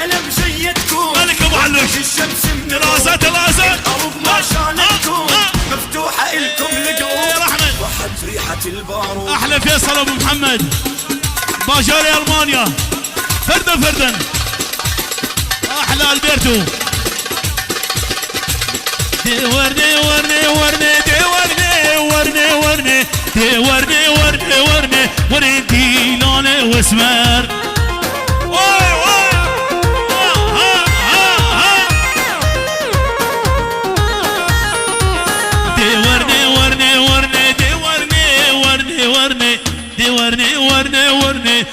على بزيتكم مالك ابو علوش الشمس من دراسات الارض ما شانتكم مفتوحه الكم القلوب وحت ريحه البارود. احلى فيصل ابو محمد باجاري المانيا فردا احلى البيرتو ورني ورني ورني ورني ورني ورني ورني ورني ورني ديلاني واسمر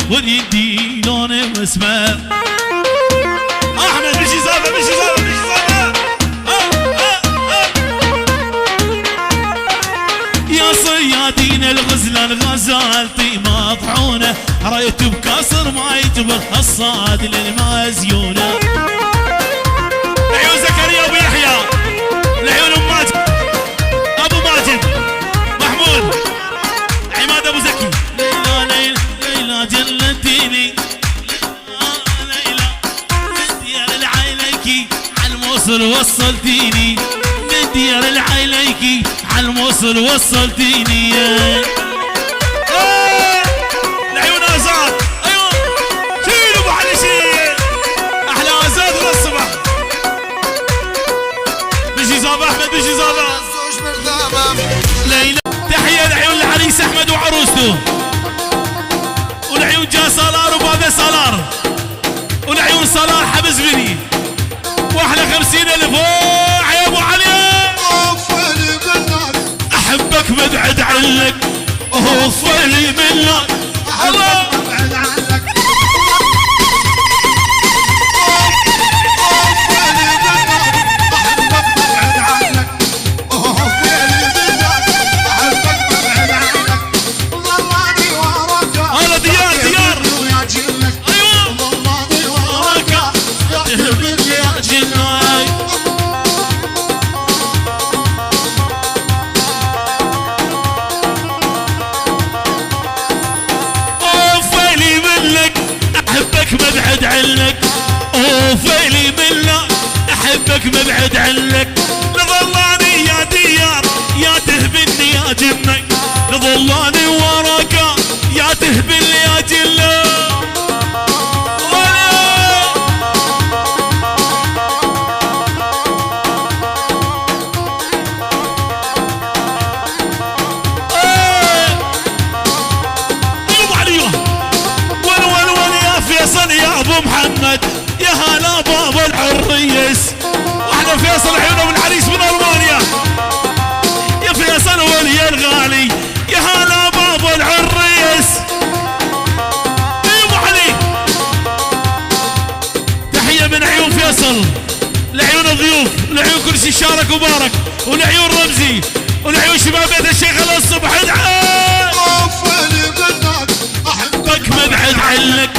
ورني ديلاني واسمر. احمد مش زابه مش زابه مش زابه يا صيادين الغزلان غزالتي مطحونه رايت بكسر ما يجبر الصاد للمزيونه. العيون زكريا ابو يحيى العيون ام ماجد ابو ماجد محمود عماد ابو زكي ليلى ليلى جلتيني ليلى ديار العيليكي عالموصل وصلتيني من ديار العيليكي عالموصل وصلتيني. العيون ازاد ايوه شيلوا ابو علي شيل احلى ازاد للصبح بيجي زابا احمد بيجي زابا ليلى. تحيه العيون العريس احمد وعروسته والعيون جا صالار وبابا صالار والعيون صالار حبز بني واحلى 50,000 يا ابو علي احبك مبعد عنك وفلي منك الله مبعد عنك وفيلي منك احبك مبعد عنك لظلاني يا ديار يا تهبني يا جنك لظلاني وراك يا تهبني يا جنك. يا ابو محمد يا هلا بابا العريس واحنا فيصل عيونه من العريس من المانيا يا فيصل ولي الغالي يا هلا بابا العريس. يا ابو علي تحيه من عيون فيصل لعيون الضيوف لعيون كل شيء شارك وبارك ولعيون رمزي ولعيون شباب بيت الشيخ الصبح احبك مبعد عنك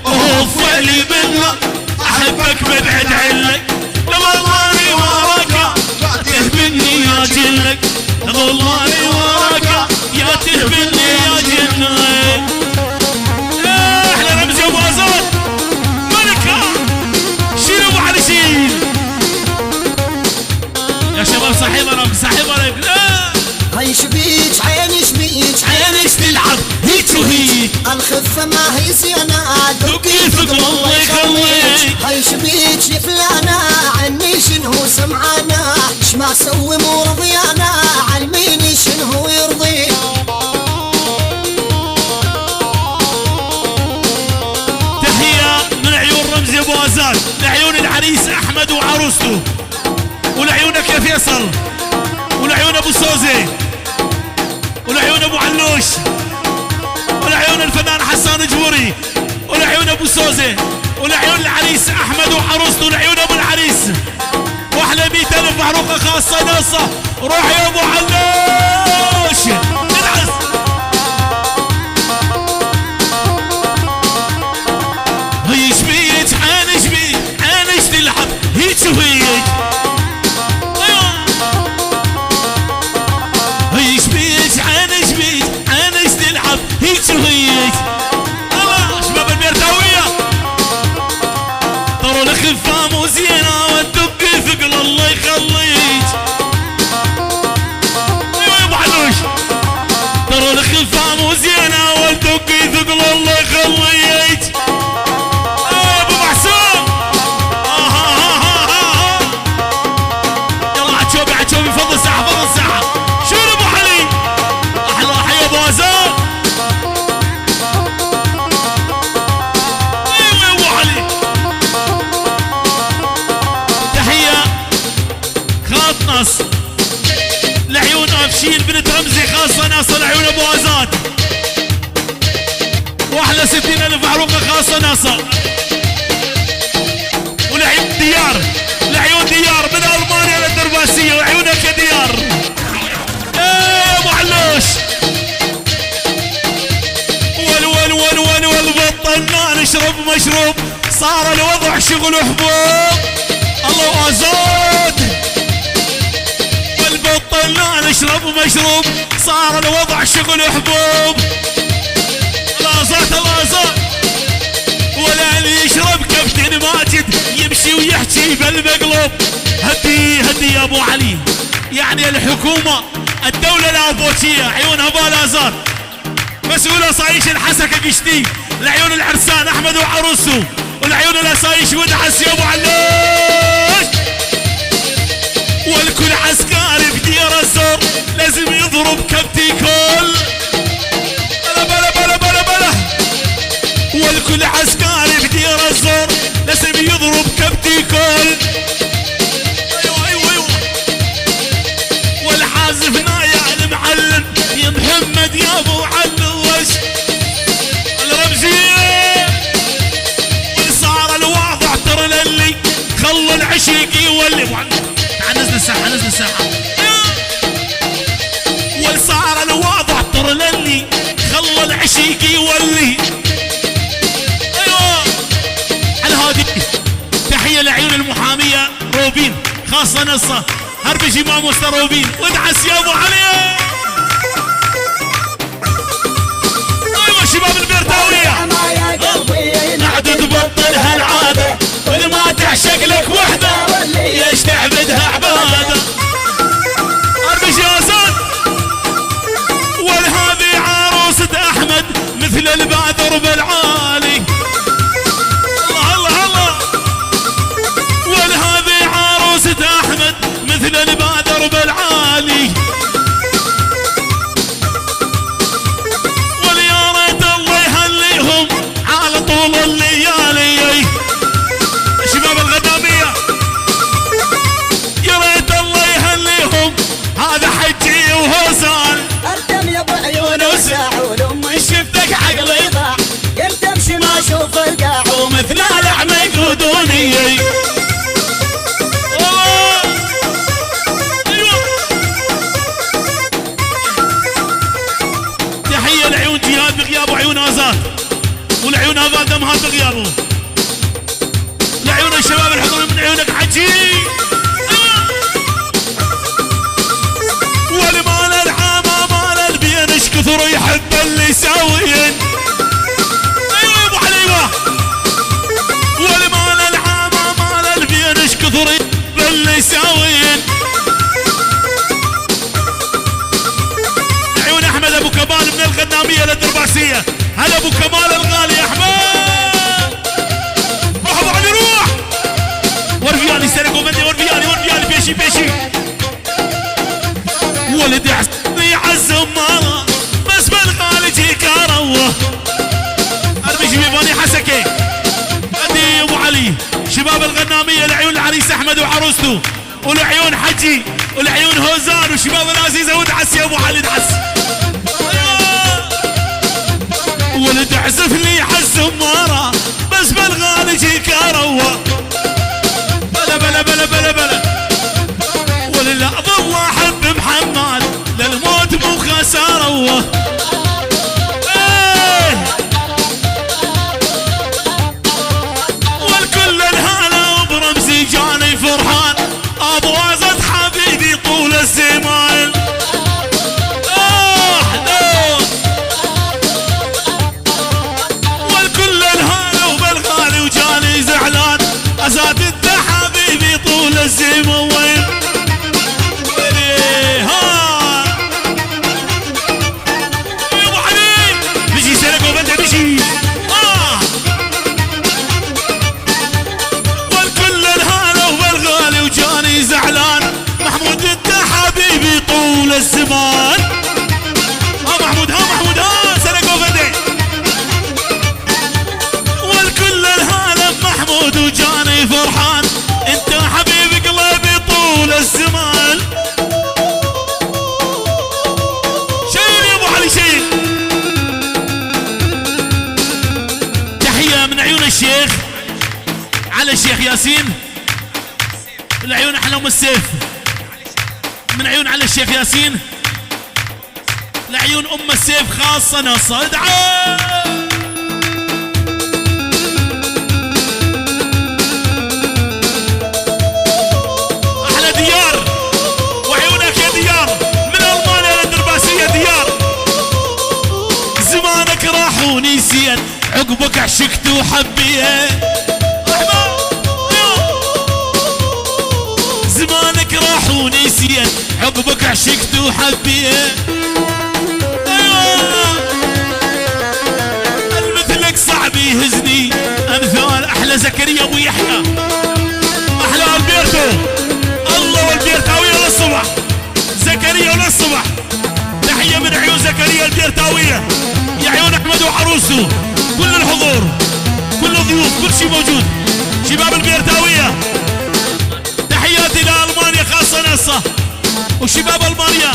وفلي منك احبك مبعد عنك لظلاني وراك تهبني يا جنك لظلاني وراك يا تهبني يا جنك. احلى رمزي ابو ازاد ملكه شيل ابو علي شيل يا شباب صاحبنا صاحبنا هاي شبيك عيني شبيك عينك تلعب هيك وهيك الخفة ما هي زينة كيفك الله يخليك. هاي شبيك يا فلانة عني شنو سمعانا اش ما اسوي مو رضيانا علميني شنو يرضيك. تحية من عيون رمزي ابو ازاد لعيون العريس احمد وعروسته ولعيونك يا فيصل ولعيون ابو سوزي ولعيون ابو علوش ولعيون الفنان حسان جبوري ولعيون ابو سوزي ولعيون العريس احمد وعروسته ولعيون ابو العريس واحلى 100,000 محروقه خاصه ناصه روح يا ابو علوش ادعس. هي شبيك عين شبيك عين تلعب هيك وهيك هي شبيك عين شبيك عين تلعب هيك وهيك. الله شباب البيرتاويه الخفة مو زينة والدق ثقل الله يخليك. ايوه يا ابو علوش، ترى الخفة مو زينة والدق ثقل الله يخليك. ابو محسوب يلا عتشوبي عتشوبي، فضل ساعة فضل ساعة. شنو ابو علي؟ احلى حي ابو ازار. ايوه يا ابو علي. تحية خاط نص لعيون افشين بنت رمزي، خاصة ناصر لعيون ابو ازاد. واحلى 60,000 معروفة خاصة ناصر. ولعيون ديار، لعيون ديار من المانيا للدرباسية، وعيونك يا ديار. ايه ابو علوش. ول بطلنا نشرب مشروب، صار الوضع شغل حبوب. الله ازاد. والبطلنا نشرب مشروب، صار الوضع شغل حبوب. الازات الازات. ولا اللي يشرب كابتن ماجد يمشي ويحكي بالمقلوب. هدي هدي يا ابو علي، يعني الحكومة الدولة الافوتشية عيونها بالازات. مسؤول اصايش الحسكة قشتي لعيون العرسان احمد وعروسه، والعيون الاسايش ودعس يا ابو علوش. والكل عسكري بدير الزور لازم يضرب كبتي كل. بلا بلا بلا بلا بلا. والكل عسكري بدير الزور لازم يضرب كبتي كل. ايوه ايوه ايوه. والحازف نايع المعلم يا محمد يا ابو علوش الرمزية. وصار الواضع ترى للي خلوا العشيق يولي. تعال نزل الساحة نزل الساحة. وصار الواضع ترى للي خلوا العشيق يولي. ايوه على هادي. تحية لعيون المحامية روبين، خاصة نصة هربجي ما مستروبين. وادعس يا ابو علي. ايوه شباب البرتاوية. قاعد تبطل هالعادة، كل ما تعشق لك وحدة ليش تعبدها عبادة. هربجي يا زاد. والهذي عروسة احمد مثل البادر بالعالي. الله الله الله. والهذي عروسة احمد مثل البادر بالعالي. واليا ريت الله يهليهم على طول الليالي. شباب الغدامية يا ريت الله يهليهم، هذا حجي وهوسان. ارتم يا ابو عيون وساعون امي شفتك عقلي ضاع، قلت امشي ما اشوف القاع ومثل الاعمى يقودوني. تحية لعيون جهاد بغيابه، عيون ازاد، والعيون ازاد دمها بغيابه. لعيون الشباب الحضور من عيونك حجي. والمال العامة مال البين ايش كثر يحب اللي يساوين. ايوه يا ابو حليمة. والمال العامة مال البين ايش كثر يحب اللي يساوين. عيون احمد ابو كمال من الغنامية للدرباسية. هلا ابو كمال الغالي يا احمد. روح ابو علي روح. ورفياني سرقوا مني، ورفياني بيشي بيشي. ولدي عزمي عالزمارة بس بالغالي جيك اروه. ارمشي بيباني حسكي. ادي ابو علي. شباب الغنامية لعيون العريس احمد وعروسته، ولعيون حجي، ولعيون هوزان، وشباب العزيزة. ودعس يا ابو علي دعس. ولد اعزف لي عالزمارة بس بالغالي جيك اروه. بلا بلا بلا بلا بلا. ولله والله احب محمد للموت مو خساره. ايه. والكل الهلا برمزي جاني فرحان، ابو ازد حبيبي طول الزمان. والكل الهلا وبالغالي وجاني زعلان. آزاد انت حبيبي طول الزمن وين ها يا ابو علي بيجي سلك وبدا بيجي والكل الهلا وبالغالي وجاني زعلان محمود انت حبيبي طول الزمان محمود ها سلك وبدا والكل الهلا محمود وجاني فرحان انت حبيبي قلبي طول الزمان شيل يا ابو علي شيل تحية من عيون الشيخ على الشيخ ياسين العيون احلى ام السيف من عيون على الشيخ ياسين لعيون ام السيف خاصة نصة ادعوا احلى ديار وعيونك يا ديار من المانيا للدرباسية ديار زمانك راح ونسيت عقبك عشقت وحبيت زمانك راح ونسيت عقبك عشقت وحبيت المثلك صعب يهزني امثال احلى زكريا ابو يحيى احلى البيرتو الله والبيرتاوية للصبح زكريا للصبح تحية من عيون زكريا البيرتاوية يا عيون احمد وعروسه كل الحضور كل الضيوف كل شيء موجود شباب البيرتاوية تحياتي لألمانيا خاصة نصة وشباب ألمانيا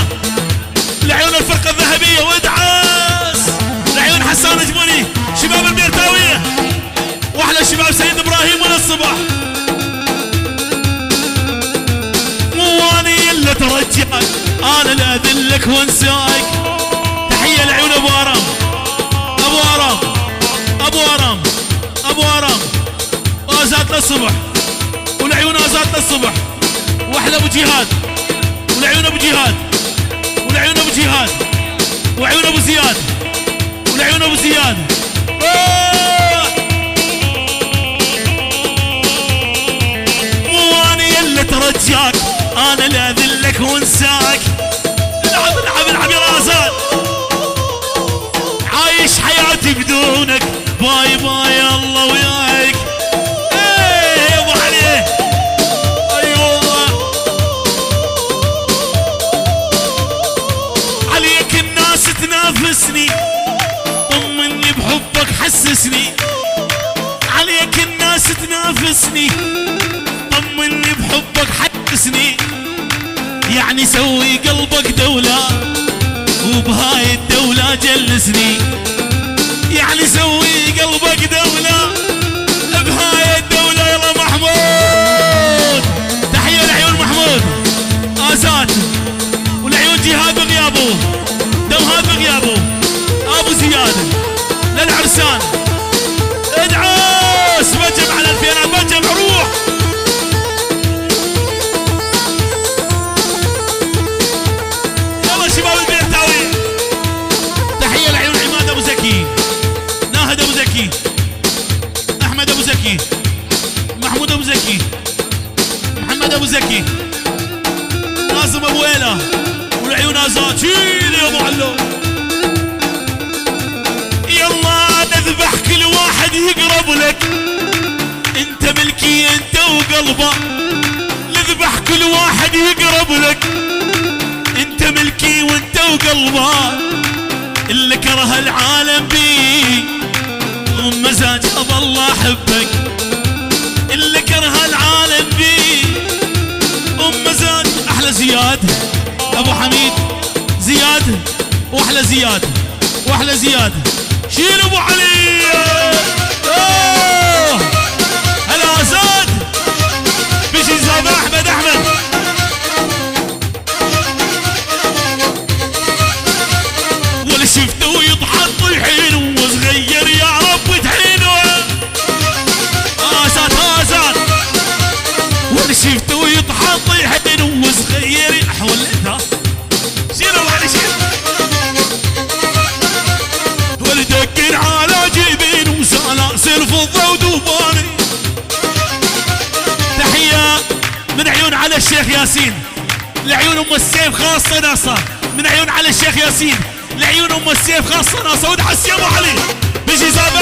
لعيون الفرقة الذهبية وادعاس لعيون حسان جموني شباب البيرتاوية واحلى شباب سيد ابراهيم من الصبح مو اني الا ترجعك انا لا اذلك وانساك تحية لعيون ابو ارام ابو ارام ابو ارام ابو ارام وازات للصبح ولعيون ازات للصبح واحلى ابو جهاد ولعيون ابو جهاد ولعيون ابو جهاد وعيون ابو زياد ولعيون ابو زياد مو اني الا ترجاك انا لا اذلك وانساك العب العب العب يا رازان عايش حياتي بدونك باي باي الله وياك ايه يا ابو علي ايوه عليك الناس تنافسني طمني بحبك حسسني عليك الناس تنافسني طمني بحبك حسسني يعني سوي قلبك دولة وبهاي الدولة جلسني يعني سوي قلبك دولة بهاي الدولة يلا محمود تحية لعيون محمود آزاد ولعيون جهاد بغيابه دوهاد بغيابه ابو زياد للعرسان ادعوس بجم على الفينات بجم روح يلا شباب البيرتاوي تحية لعيون عماد ابو زكي ناهد ابو زكي احمد ابو زكي محمود ابو زكي محمد ابو زكي ناظم ابو ويله والعيون ازاد شيل يا ابو علو يلا نذبح كل واحد يقرب لك انت ملكي انت وقلبه نذبح كل واحد يقرب لك انت ملكي وانت وقلبه اللي كره العالم بي ومزاج ابى الله احبك اللي كره العالم بي ومزاج احلى زياد ابو حميد زياد واحلى زياد واحلى زياد شيل ابو علي اوه هلا زاد بيجي زاد احمد ولا شفته يضحك طيحين وصغير يا رب تحينه زاد ولا شفته يضحك طيحين وصغير احول ذا شيل ابو علي شيل ولدكن على جيبين وسلاسل فضة ودوباني الشيخ ياسين، لعيون ام السيف خاصه ناصه، من عيون علي الشيخ ياسين، لعيون ام السيف خاصه ناصه. ودعس يا ابو علي بيجي زابر